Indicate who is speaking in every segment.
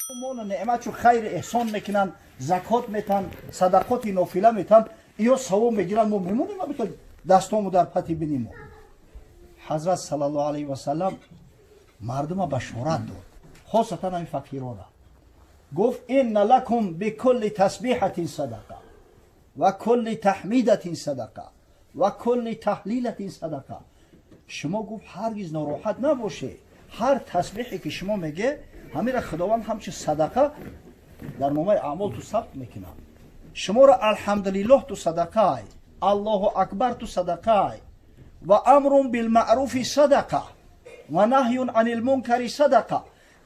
Speaker 1: Молу неъматшу хайр эҳсон мекунанд, закот метан, садақоти нофила метан, иё савоб мегиранд, мо мемонем абихел дастому дар пати бинимо. Ҳазрат саллаллоҳу алайҳи васаллам мардума башорат дод, хосатан ҳамин фақирона. Гуфт: «Инна лакум бикулли тасбиҳатин садақа ва кулли таҳмидатин садақа ва кулли таҳлилатин садақа». Шумо, гуфт, ҳаргиз нороҳат набошед, ҳар тасбиҳе ки шумо меге, ҳамира Худованд ҳамчун садақа дар номаи аъмол ту сабт мекунад. Шуморо алҳамдулиллоҳ ту садақаай, аллоҳу акбар ту садақаай, ва амрун билмаъруфи садақа ва наҳюн анил мункари садақа.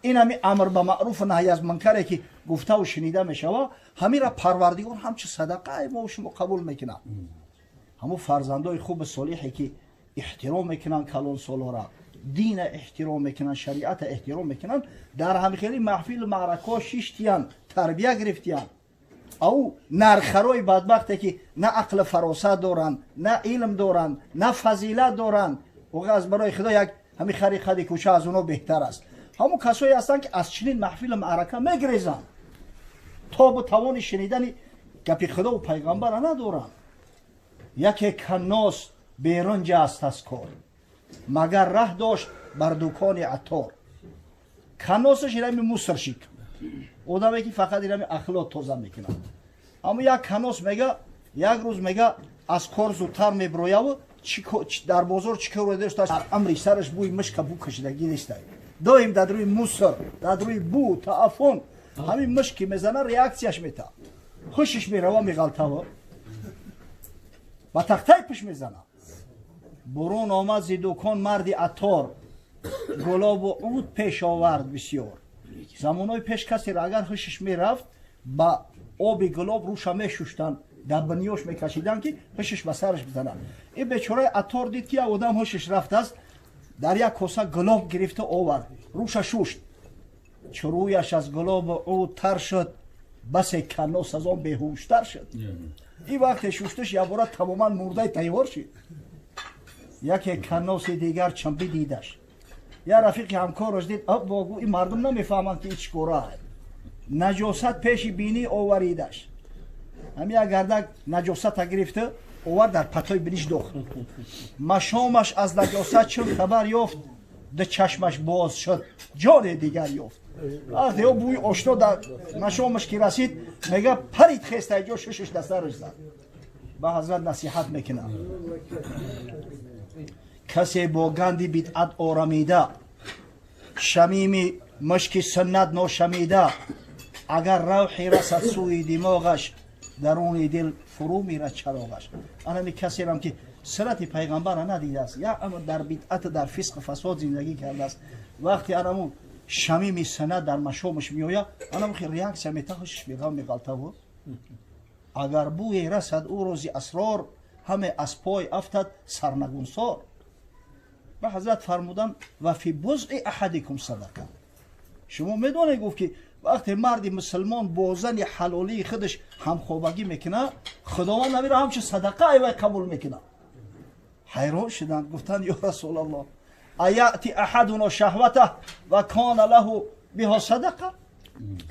Speaker 1: Ин ҳами амр ба маъруфу наҳй аз мункаре ки гуфтаву шунида мешава, ҳамира Парвардигор ҳамчун садақаи мо шумо қабул мекунад. Ҳамун фарзандои хуби солиҳе ки эҳтиром мекунанд калонсолора, дина эҳтиром мекунанд, шариата эҳтиром мекунанд, дар ҳамхели маҳфилу маъракаҳо шиштиянд, тарбия гирифтиянд. Ав нархарои бадбахте ки на ақли фаросат доранд, на илм доранд, на фазилат доранд, оға, аз барои Худо, як ҳами хари қади кӯча аз оно беҳтар аст. Ҳамун касое ҳастанд, ки аз чунин маҳфилу маърака мегрезанд, тобу тавони шунидани гапи Худову пайғамбара надоранд. Яке каннос берун ҷаст аз кор, магар раҳ дошт бар дукони аттор. Канносаш ирами мусорщик, одаме ки фақат ирами ахлот тоза мекунад. Аммо як каннос мега, як рӯз, мега, аз кор зудтар мебирояву дар бозор чӣ кор дошта, амри сараш бӯи мушка бу кашидагӣ нестай, доим дар рӯи мусор, дар рӯи бу тааффун. Ҳамин мушк ки мезана, реаксияш мета, хушиш мерава, меғалтава, ба тахтаи пиш мезана. Бурун омад зи дукон марди аттор, гулобу уд пеш овард бисёр. Замонҳои пеш касеро агар ҳушиш мерафт, ба оби гулоб рӯша мешуштанд, дар биниёш мекашиданд, ки ҳушиш ба сараш бизанад. Ин бечораи аттор дид, ки як одам ҳушиш рафтааст, дар як коса гулоб гирифта овард, рӯша шушт. Чу рӯяш аз гулобу уд тар шуд, басе каннос аз он беҳуштар шуд. Ин вақте шушташ, якбора тамоман мурдаи тайёр шид. Яке канноси дигар чун бидидаш, я рафиқи ҳамкораш дид, богу, ин мардум намефаҳманд, ки ич кора. Наҷосат пеши бинӣ оваридаш. Ҳами як гардак наҷосата гирифта овард, дар патои биниш дохт. Машомаш аз наҷосат чун хабар ёфт, ду чашмаш боз шуд, ҷоне дигар ёфт. Вақте ё бӯи ошно дар машомаш ки расид, мега, парид хеста ҷо, шушаш дар сараш зад. Ба ҳазрат насиҳат мекунад: касе бо ганди бидъат орамида, шамими мушки суннат ношамида, агар равҳе расад сӯи димоғаш, даруни дил фурӯ мерад чароғаш. Анами касерам ки сирати пайғамбара надидааст, як амр дар бидъату дар фисқу фасод зиндагӣ кардааст, вақте анаму шамими суннат дар машомаш меояд, анаму хел реаксия метахушиш меғам меғалтаву. Агар бӯе расад ӯро зи асрор, ҳаме аз пой афтад сарнагунсор. Ба ҳазрат фармуданд: «Ва фи бузъи аҳадикум садақа». Шумо медонед, гуфт, ки вақте марди мусулмон бо зани ҳалолии худаш ҳамхобагӣ мекунад, Худованд ҳамиро ҳамчун садақа айвай қабул мекунад. Ҳайрон шуданд, гуфтанд: «Ё Расулаллоҳ, аяти аҳадуно шаҳватаҳ ва кона лаҳу биҳо садақа?»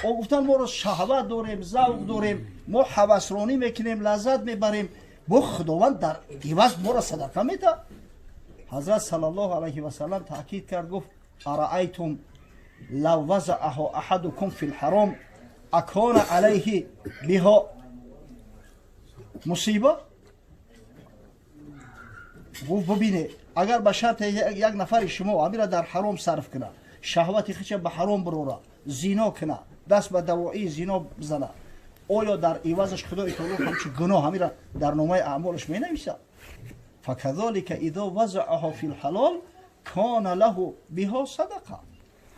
Speaker 1: О, гуфтанд, моро шаҳват дорем, завқ дорем, мо ҳавасронӣ мекунем, лаззат мебарем, бо Худованд дар иваз моро садақа медиҳад? Ҳазрат саллаллоҳу алайҳи васаллам таъкид кард, гуфт: «Араайтум лав вазааҳу аҳадукум фи лҳаром акона алайҳи биҳо мусиба?» Гуфт: «Бубине, агар ба шарте як нафари шумо амира дар ҳаром сарф кунад, шаҳвати хича ба ҳаром бирора, зино кунад, даст ба давоии зино бизанад, оё дар ивазаш Худои таоло ҳамчун гуноҳ ҳамира дар номаи аъмолаш менависад? Факазалика изо вазааҳу фи лҳалол кона лаҳу биҳо садақа».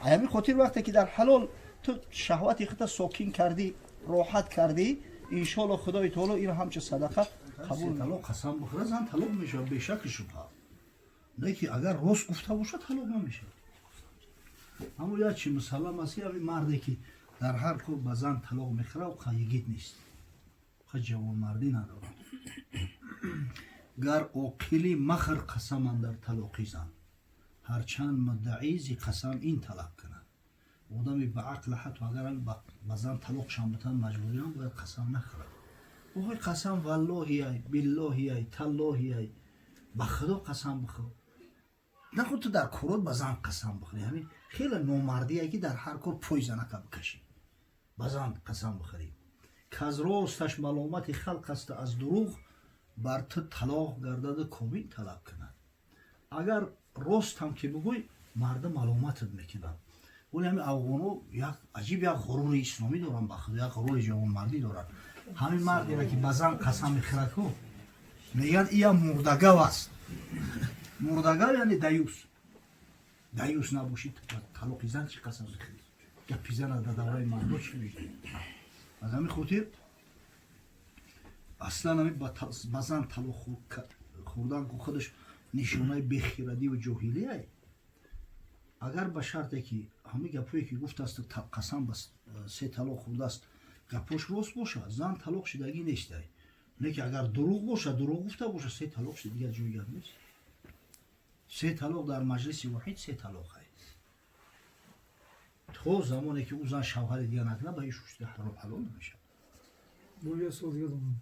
Speaker 1: Ҳамин хотир, вақте ки дар ҳалол ту шаҳвати худта сокин кардӣ, роҳат кардӣ, иншоалло Худои таоло инро ҳамчун садақа қабул.
Speaker 2: Талоқ қасам бихӯра, зан талоқ мешавад, бешаки шубҳа. Не ки агар рост гуфта бошад, талоқ намешавад. Аммо як чи мусаллам аст, ки ҳамин марде ки дар ҳар кор ба зан талоқ мехӯра, қа йигит нест, қа ҷавонмардӣ надорад. Гар оқилӣ, махр қасам андар талоқи зан, ҳарчанд муддаӣ зи қасам ин талаб кунад. Одами ба ақл ҳатто агар ба зан талоқ шам бутан, маҷбуриам бояд қасам нахӯрад. Охи, қасам валлоҳи, ай, биллоҳи, ай, таллоҳи, ай, ба Худо қасам бихӯр. Нахӯр, ту дар корот ба зан қасам бихӯрӣ, ҳамин хеле номардие, ки дар ҳар кор пой занака бикашӣ, ба зан қасам бихӯрӣ. Каз росташ маломати халқ аст, аз дурӯғ бар ту талоқ гардаду комил талаб кунад. Агар ростам ки бигӯй, мардум маломатат мекунад. Вале ҳамин афғоно як аҷиб як ғурури исломӣ доранд, ба Худо, як ғурури ҷавонмардӣ доранд. Ҳамин мардеро, ки ба зан қасам мехӯрад ку, мегӯянд, ия мурдагав аст. Мурдагав яъне даюс. Даюс набошӣ, талоқи зан чӣ қасам мехӯрӣ? Гапи зана дар давраи мардо чӣ мегӯӣ? Аз ҳамин хотир аслан ҳамин ба зан талоқ хӯрдан ку худаш нишонаи бехирадиву ҷоҳилияй. Агар ба шарте ки ҳамин гапое, ки гуфтааст, қасам ба се талоқ хӯрдааст, гапош рост бошад, зан талоқ шидагӣ нестай. Не ки агар дурӯғ бошад, дурӯғ гуфта бошад, се талоқ шида, дигар ҷои гап нест. Се талоқ дар маҷлиси воҳид се талоқ ай. То замоне ки ӯ зан шавҳари дигар накунад, ба иш шуда ҳаром ҳалол намешавад.
Speaker 3: Бо як суол дига дорам,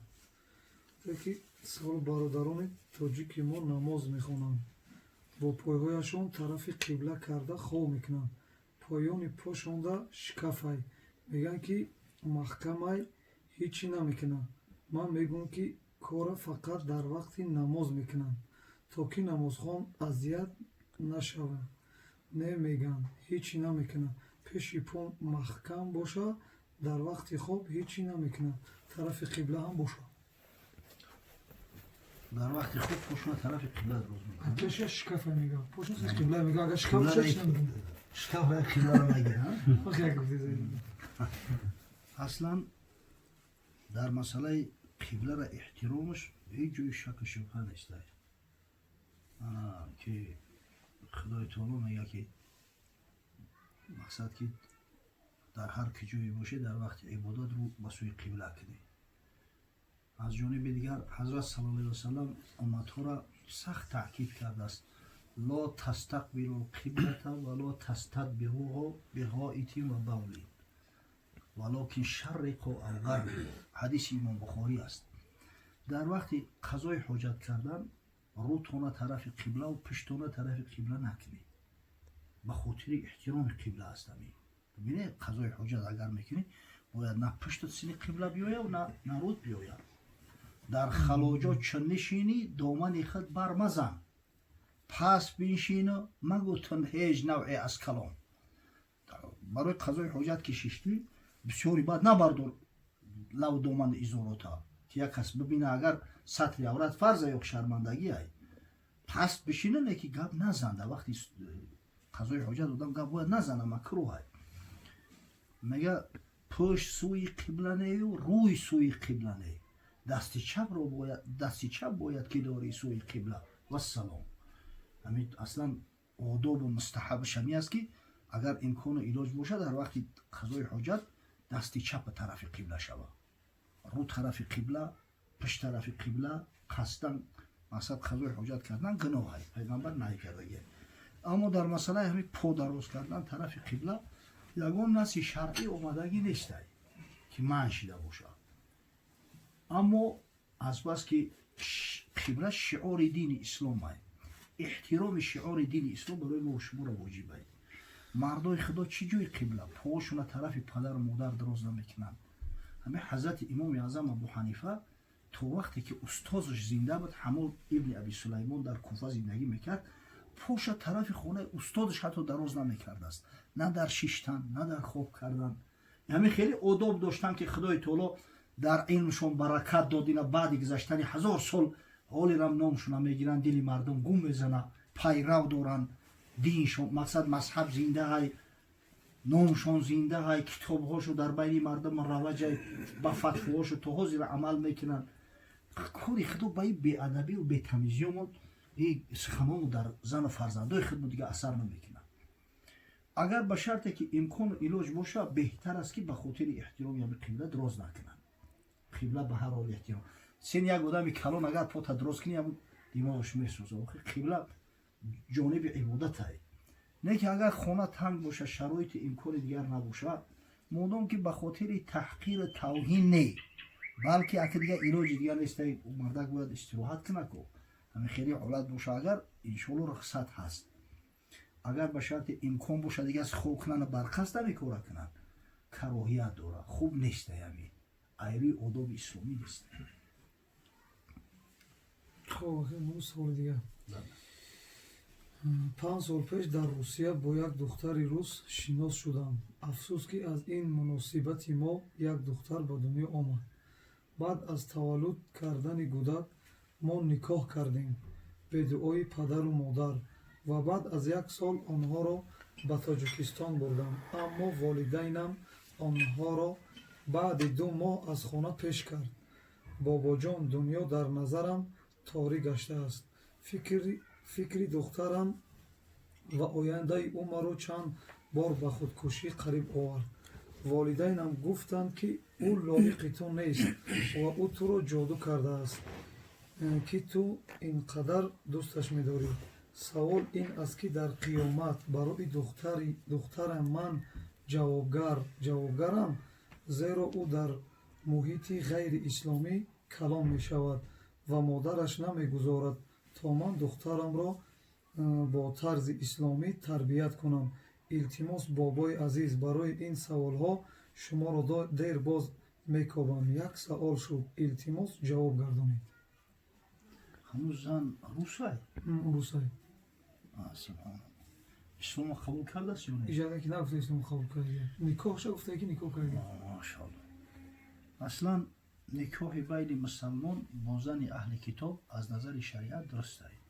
Speaker 3: ки савол: бародарони тоҷики мо намоз мехонанд, бо пойҳояшон тарафи қибла карда хоб мекунанд, поёни пошонда шикафай, мегӯянд, ки маҳкамай, ҳечӣ намекунанд. Ман мегӯям, ки кора фақат дар вақти намоз мекунанд, то ки намозхон азият нашавад. Не, мегӯянд, ҳечӣ намекунад, пеши по маҳкам бошад, дар вақти хоб ҳечӣ намекунад, тарафи қибла ҳам бошад.
Speaker 2: Дар вақти хоб пошона тарафи қибла роз мекунад.
Speaker 3: Пеша шикафа мегӯяд, пошон қибла мегӯяд, агар шикаф бошад, чӣ намекунад?
Speaker 2: Шикаф қибларо нагирад. Аслан дар масъалаи қиблара эҳтиромаш ҳеҷ ҷои шаку шубҳа нест, ки Худои таоло мегӯяд, ки мақсад ки дар ҳар ки ҷое бошед, дар вақти ибодат рӯ ба сӯи қибла кунед. Аз ҷониби дигар, ҳазрат сал аллаҳу васалам умматҳоро сахт таъкид кардааст: لا تستقبلوا القبلة ولا تستدبروها بغائط وبول ولكن شرقوا أو غربوا. Ҳадиси Имом Бухорӣ аст. Дар вақти қазои ҳоҷат кардан рӯтона тарафи қиблаву пуштона тарафи қибла накунед, ба хотири эҳтироми қибла аст. Ҳамин, бибинед, қазои ҳоҷат агар мекунӣ, бояд на пуштат сини қибла биёяд, на рӯт биёяд. Дар халоҷо чун нишинӣ, домани худ бармазан, пас биншину магӯ тун ҳеҷ навъе аз калом. Барои қазои ҳоҷат ки шиштӣ, бисёри баъд набардор лав домани изорота, ки як кас бибина. Агар сатри аврат фарза ё шармандагӣ ай, пас бишина, не ки гап назан. Дар вақти қазои ҳоҷат одам гап бояд назана, макрӯҳ ай. Мега, пушт сӯи қибла нею рӯй сӯи қибла не, дасти чапро бояд, дасти чап бояд ки дорӣ сӯи қибла. Вассалом. Ҳамин аслан одобу мустаҳабаш ҳамин аст, ки агар имкону илоҷ бошад, дар вақти қазои ҳоҷат дасти чапа тарафи қибла шава. Рӯ тарафи қибла, пушт тарафи қибла қасдан, мақсад, қазои ҳоҷат кардан гуноҳ аст, Пайғамбар наҳй кардагия. Аммо дар масъалаи ҳамин по дароз кардан тарафи қибла ягон наси шаръӣ омадагӣ нестай, ки манъ шида бошад. Аммо азбаски қибла шиори дини ислом ай, эҳтироми шиори дини ислом барои мо шуморо воҷиб ай. Мардои Худо чӣ ҷои қибла пошуна тарафи падару модар дароз намекунанд. Ҳамин ҳазрати Имоми Аъзам Абу Ҳанифа то вақте ки устозаш зинда буд, Ҳаммод ибни Аби Сулаймон дар Куфа зиндагӣ мекард, поша тарафи хонаи устодаш ҳатто дароз намекардааст, на дар шиштан, на дар хоб кардан. Ҳамин хеле одоб доштан, ки Худои таоло дар илмшон баракат дод. Ина баъди гузаштани 1000 сол ҳолирам номшона мегиранд, дили мардум гум мезана, пайрав доранд, диншон, мақсад, мазҳаб зиндаай, номшон зиндаай, китобҳошо дар байни мардум раваҷай, ба фатвоҳошо то ҳозира амал мекунанд. Кори Худо ба ин беадабию бетамизиёмон, суханону дар зану фарзандои худмо дига асар намекунад. Агар ба шарте ки имкону илоҷ боша, беҳтар аст, ки ба хотири эҳтироми ҳами қибла дроз накунанд. Қибла ба ҳар ҳол эҳтиром. Сен як одами калон агар пота дроз кунӣ, ҳамун димоғаш месӯза. Охи, қибла ҷониби ибодатай.
Speaker 1: Не ки агар хона танг боша, шароити имкони дигар набошад, модом ки ба хотири таҳқиру тавҳин не, балки ака дигар илоҷи дигар нест, мардак бояд истироҳат кунад ку, ҳамин хеле ҳолат боша, агар иншоалло рухсат ҳаст. Агар ба шарти имкон боша, дигар хоб кунанд, барқаст намекора кунанд, кароҳият дора, хуб нест, ҳамин айри одоби исломӣ нест.
Speaker 3: Хоб, саволи дигар. 5 сол пеш дар Русия бо як духтари рус шинос шудам. Афсӯс, ки аз ин муносибати мо як духтар ба дунё омад. Баъд аз таваллуд кардани гудак мо никоҳ кардем бе дуои падару модар ва баъд аз як сол онҳоро ба Тоҷикистон бурдам. Аммо волидайнам онҳоро баъди 2 моҳ аз хона пеш кард. Бобоҷон, дунё дар назарам торик гаштааст. Фикри духтарам ва ояндаи ӯ маро чанд бор ба худкушӣ қариб овард. Волидайнам гуфтанд, ки ӯ лоиқи ту нест ва ӯ туро ҷоду кардааст, ки ту ин қадар дӯсташ медорӣ. Савол ин аст, ки дар қиёмат барои духтарам ман ҷавобгарам, зеро ӯ дар муҳити ғайриисломӣ калон мешавад ва модараш намегузорад то ман духтарамро бо тарзи исломӣ тарбият кунам. Илтимос, бобои азиз, барои ин саволҳо шуморо дер боз мекобам. Як савол шуд, илтимос ҷавоб гардонед.
Speaker 1: Ҳанӯз зан русай?
Speaker 3: Русай.
Speaker 1: Субҳаналлоҳ. Исломо қабул кардааст ё не?
Speaker 3: Иҷоза ки нагуфта исломо қабул карда. Никоҳша гуфта ки никоҳ карда.
Speaker 1: Машааллоҳ. Аслан никоҳи байни мусалмон бо зани аҳли китоб аз назари шариат дуруст аст.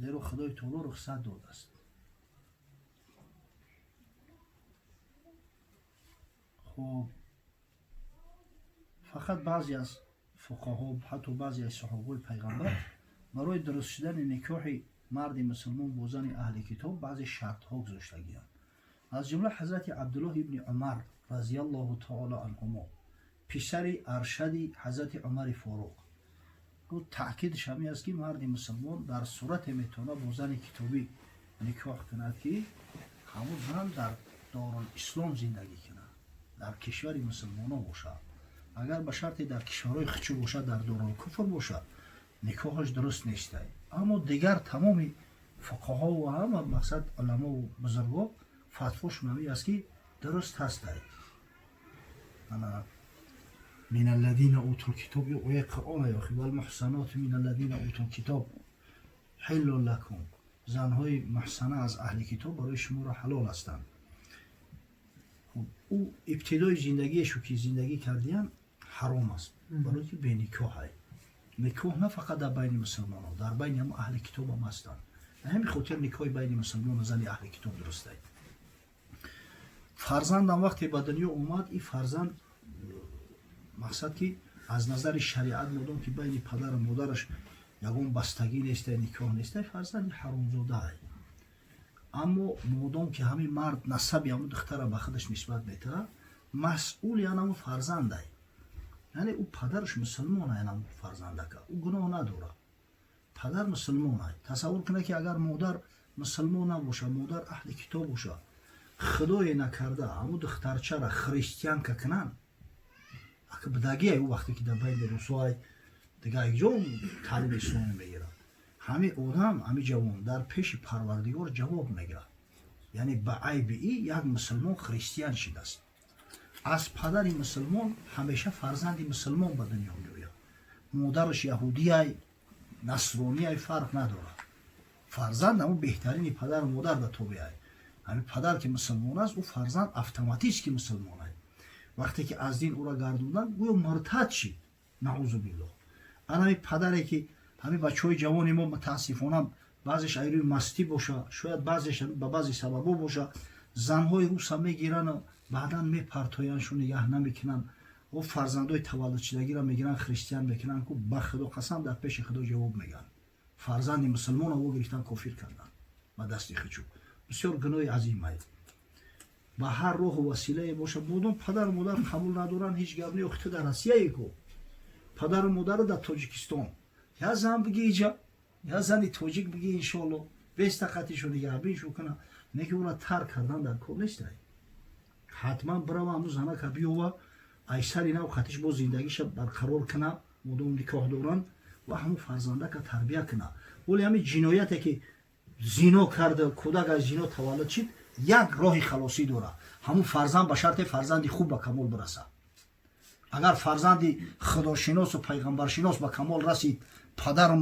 Speaker 1: Зеро Худои Таоло рухсат додааст. Хуб, фақат баъзе аз фуқаҳо, ҳатто баъзе аз саҳобаи пайғамбар барои дуруст шудани никоҳи марди мусулмон бо зани аҳли китоб баъзе шартҳо гузоштагианд. Аз ҷумла ҳазрати Абдуллоҳ ибни Умар разияллоҳу таоло анҳумо, писари аршади ҳазрати Умари Форуқ, ӯ таъкидаш ҳамин аст, ки марди мусулмон дар сурате метавонад бо зани китобӣ никоҳ кунад, ки ҳамун зан дар дорулислом зиндагӣ кунад, дар кишвари мусулмонон бошад. Агар ба шарте дар кишварҳои хичу бошад, дар дорулкуфр бошад, никоҳаш дуруст нест. Аммо дигар тамоми фуқаҳо ва ҳама мақсад уламову бузургҳо фатвошон ҳамин аст, ки дуруст ҳаст. من الذين اوتوا الكتاب ояи Қуръон ё والمحصنات من الذين اوتوا الكتاب حل لكم, занҳои муҳсана аз аҳли китоб барои шуморо ҳалол ҳастанд. Ӯ ибтидои зиндагиешу ки зиндагӣ кардиян ҳаром аст, барои ки беникоҳ ай. Никоҳ на фақат дар байни мусулмонон, дар байни ҳама аҳли китоб ҳам ҳастанд. Ба ҳамин хотир никоҳи байни мусулмону зани аҳли китоб дуруст ай. Фарзандам вақте ба дунё омад, ин фарзанд мақсад ки аз назари шариат модом ки байни падару модараш ягон бастагӣ нестай, никоҳ нестай, фарзанди ҳаромзода ай. Аммо модом ки ҳамин мард насаби ҳамун духтара ба худаш нисбат метаҳад, масъули анамун фарзанд ай. Яъне ӯ падараш мусулмон ай, анамун фарзандака ӯ гуноҳ надорад, падар мусулмон ай. Тасаввур кунед, ки агар модар мусулмон набошад, модар аҳли китоб бошад, худое накарда ҳамун духтарчара христианка кунанд, ака бидагӣ ай. Ӯ вақте ки дар байни русо ай, дигар якҷо таълими исломӣ мегирад, ҳамин одам, ҳамин ҷавон дар пеши Парвардигор ҷавоб мегирад. Яъне ба айби и як мусулмон христиан шидааст. Аз падари мусулмон ҳамеша фарзанди мусулмон ба дунё меояд. Модараш яҳудияй, насронияй, фарқ надорад. Фарзанд ҳамун беҳтарини падару модар да тобеай. Ҳамин падар ки мусулмон аст, ӯ фарзанд автоматически мусулмон ай. Вақте ки аз дин ӯро гардонданд, гӯё муртад шид, наъузу биллоҳ. Ана ҳамин падаре ки ҳамин бачаҳои ҷавони мо мутаассифона баъзеш айрӯи мастӣ боша, шояд баъзеш ба баъзе сабабҳо боша, занҳои руса мегирану баъдан мепартояндшу, нигаҳ намекунанд, о фарзандои таваллудшудагиро мегиранд, христиан мекунанд, ку ба Худо қасам, дар пеши Худо ҷавоб мегӯянд. Фарзанди мусулмонро во гирифтан, кофир карданд ба дасти хичу. Бисёр гуноҳи азим аст. Ба ҳар роҳу василае бошад, модом падару модар қабул надоранд, ҳеҷ гап не. Охи ту дар Россияе ку, падару модару дар Тоҷикистон. Я зан биги иҷа, я зани тоҷик биги, иншоалло.
Speaker 2: Беста қатишу нигаҳбиншу куна, не ки ӯра тарк кардан дар кор нестай. Ҳатман бирава, ҳамун занака биёва, айсари нав қатиш бо зиндагиша барқарор куна, модом никоҳ доранд, ва ҳамун фарзандака тарбия куна. Вале ҳамин ҷинояте ки зино карда, кӯдак аз зино таваллуд шид, як роҳи халосӣ дорад: ҳамун фарзанд ба шарте фарзанди хуб ба камол бирасад. Агар фарзанди худошиносу пайғамбаршинос ба камол расид, падару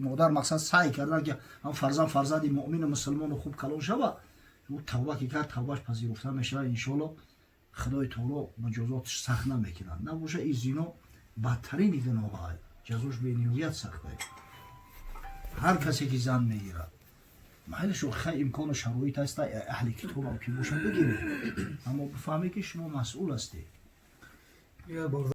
Speaker 2: модар мақсад саъй кардан ки ҳам фарзанд фарзанди муъмину мусулмону хуб калон шава, ӯ тавба ки кард, тавбаш пазируфта мешавад, иншоалло, Худои таоло муҷозотш сахт намекунад. Набоша, ин зино бадтарини гуноҳ, ҷазош бениҳоят сахт. Ҳар касе ки зан мегирад, майлашо, хай, имкону шароит аста, аҳли китобам ки боша, бигиред, аммо бифаҳмед, ки шумо масъул ҳастед.
Speaker 3: Я.